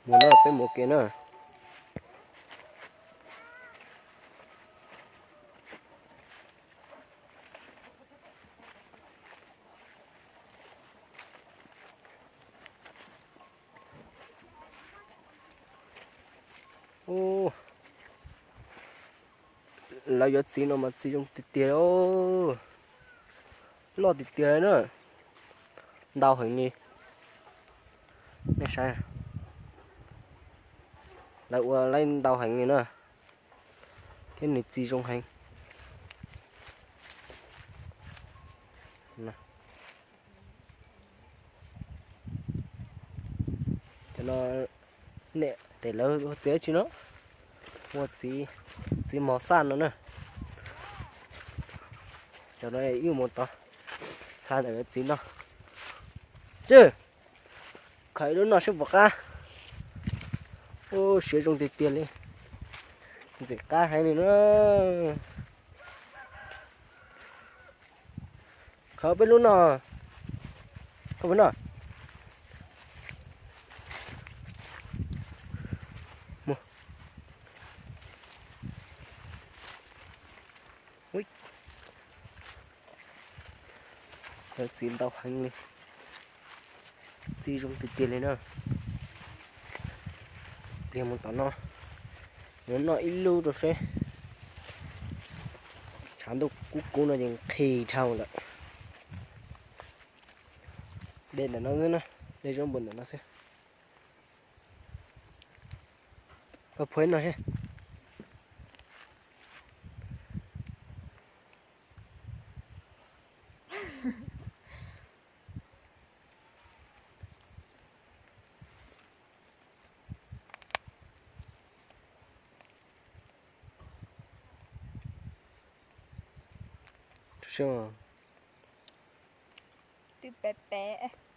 Mus na, peb mus kev na. Ub, lawv yuav txiv no mas txiv zoo tiag tiag, loj tiag tiag na, ntau heev li. Nej saib, lawv ua lawv ntau heev li na, thiab nws txiv zoo heev. Cov no, nej tes lawv ua txiv dab tsi no? Ua txiv, txiv mos xaj no na. Cov no ib mus tod, hla ntawm yuav txiv no. Sib, khaws ib lub no sib puas qab. Ub, siav zoo tiag tiag li, ntxim qab heev li na. Khaws peb lub no, koj puas noj? Lawv txiv ntau heev li, txiv zoo tiag tiag li na. Pliag mus tom no, yuav noj ib lub rau seb. Tshav ntuj kub kub no ces nqhis dhau lawm. De ntawm no xwb na, de zaub npua ntawm no xwb. Koj phua ib no seb.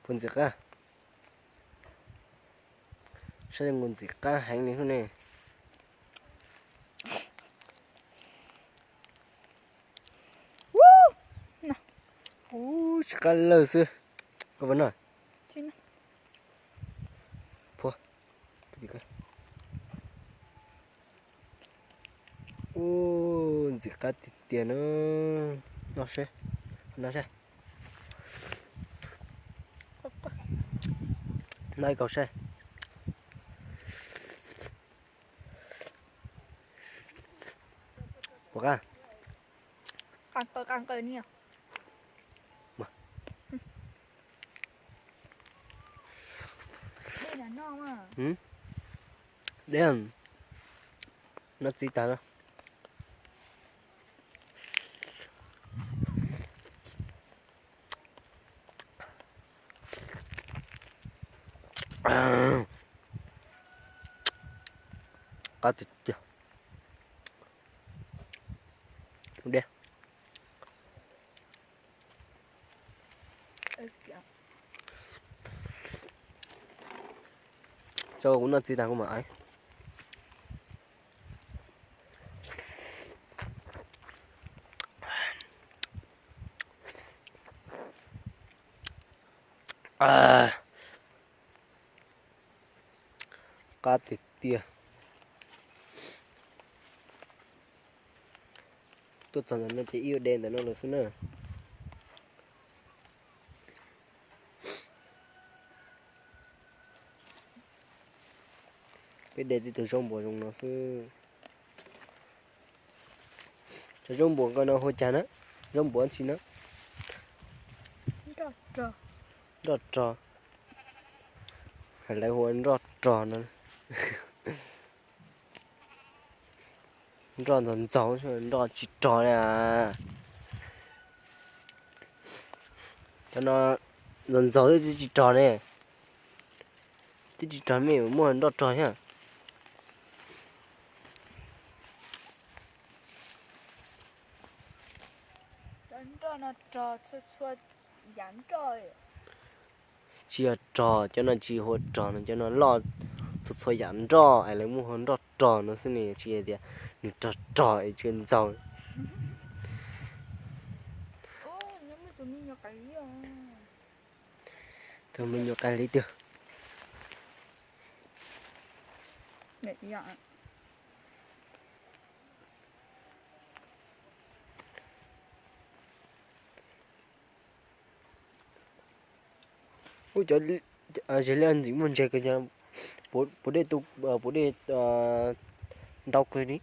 Puas ntxim qab? Saib zoo nkaus ntxim qab heev li ne. Ub, tsis qab lawg xwb. Koj puas noj? Phua. Ub, ntxim qab tiag tiag na. Noj seb, noj seb. Noj ib kaus seb. Puas qab? Dej, noj txiv tag na. Qab tiag tiag. Dej. Tso kuv noj txiv tag kuv mam aiv. Qab tiag tiag. Tuaj txog ntawm no ces ib yuav de ntawm no lawm xwb na. Peb de tib tug zaub npua zoo no xwb. Cov zaub npua ko no hu cas na? Zaub npua tsi na? Nroj rog. Lawv hu ua nroj rog no. Nroj ntxaug ntxaug, nroj tsis rog na. Cov no ntxaug ntxaug twb tsis rog ne. Twb tsis rog me muaj nroj rog thiab. Tsis yog rog, cov no tsis hu ua rog no, cov no loj txhua txhua yam nroj es lawv muab hu ua nroj rog no xwb ne, tsis yog tias nws rog rog es tsis ntxaug. Tus me nyuam qas li tiag. Ub, cov ze liaj ntxim muaj ntseg kawg, puav dej tu, puav dej ntau kawg ni.